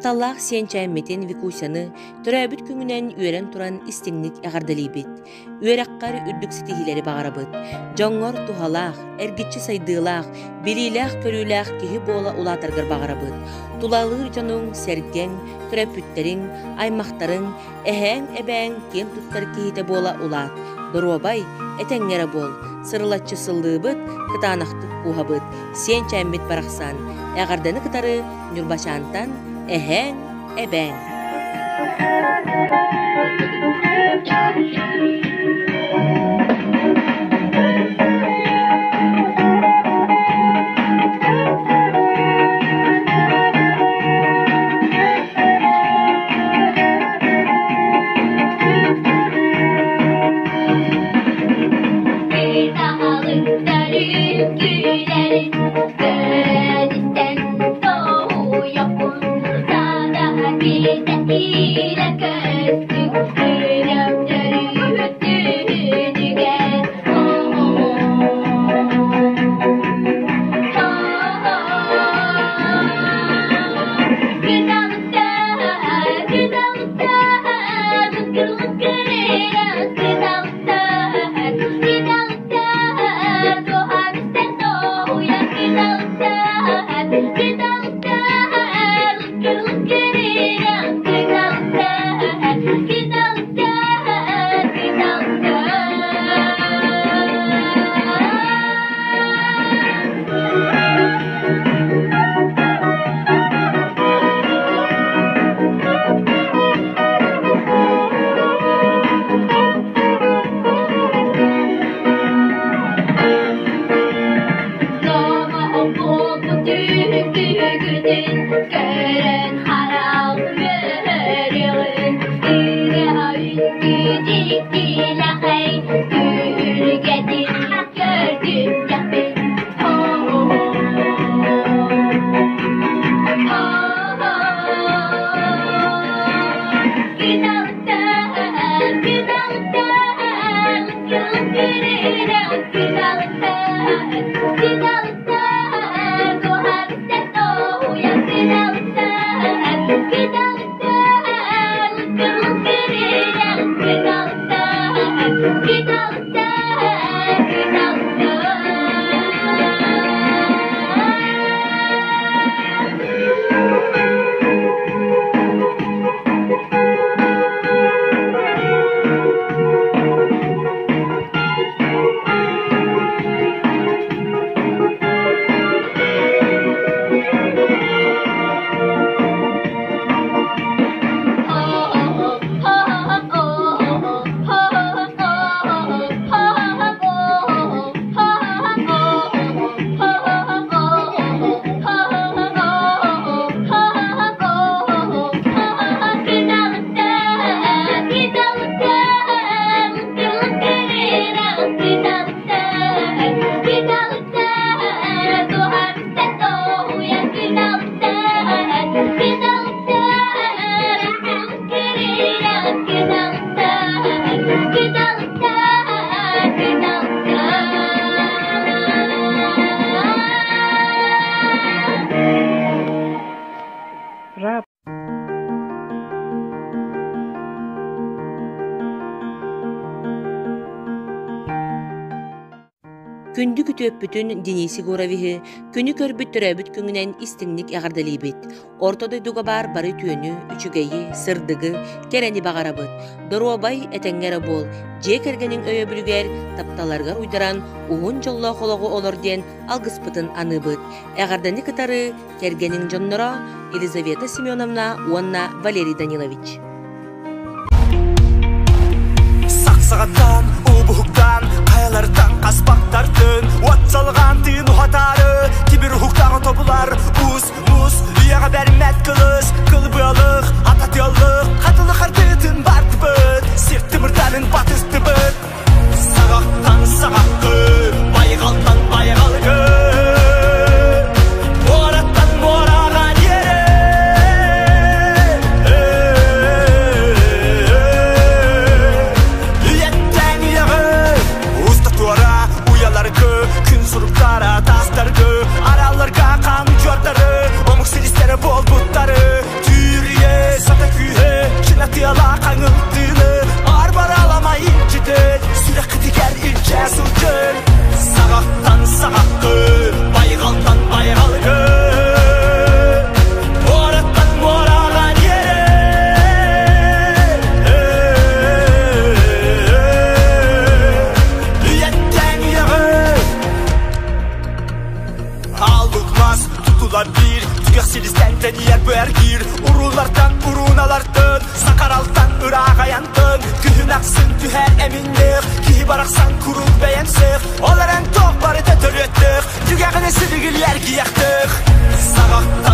Тапталлаах сиэнчээммитин Викусяны төрөөбүт күҥүнэн үөрэн туран истиҥник эҕэрдэлиибит. Үөрэххэр үрдүк ситиһиилэри баҕарабыт. Дьоҥҥор туһалаах, эргиччи сайдыылаах, билиилээх-көрүүлээх киһи буола улаатаргар баҕарабыт. Тулалыыр дьонуҥ, сэргэҥ, төрөппүттэриҥ, аймахтарыҥ, эһээҥ, эбээҥ киэн туттар киһитэ буола улаат. Доруобай, этэҥҥэ эрэ буол. Сырылаччы сыллыыбыт, кытаанахтык кууһабыт. Сиэнчээммит барахсан. Эҕэрдэни кытары Ньурбачаантан эһээҥ, эбээҥ. Күндү күтүөппүтүн Денис Егоровиһы күнү көрбүт төрөөбүт күҥүнэн истиҥник эҕэрдэлиибит. Орто дойдуга баар бары үтүөнү, үчүгэйи, сырдыгы, кэрэни баҕарабыт. Доруобай, этэҥҥэ эрэ буол, дьиэ кэргэниҥ өйөбүлүгэр, тапталарыгар уйдаран, уһун дьоллоох олоҕу олор диэн алгыспытын аныыбыт. Эҕэрдэни кытары кэргэниҥ дьонноро Елизавета Семеновна уонна Валерий Данилович. Сахсаҕаттан, уубуһуктаан, хайалартан хаспахтартын, уот салҕаан тыын уһатаары, тимир уһуктааҕы тобулар, уус, муус, үйэҕэ бэрмэт кылыс, кылбыалых, ататыаллых, хатылы хардыытын бардыбыт, сир тымырдарын батыстыбыт. Саҕахтан саҕаххы, байҕалтан байҕалгы, муораттан муораҕа диэри. Үйэттэн үйэ барахсан куруук бэйэмсэх, ол эрэн туох барыта төрүөттээх, түгэҕинэ силигилии эргийиэхтээх. Саҕахтан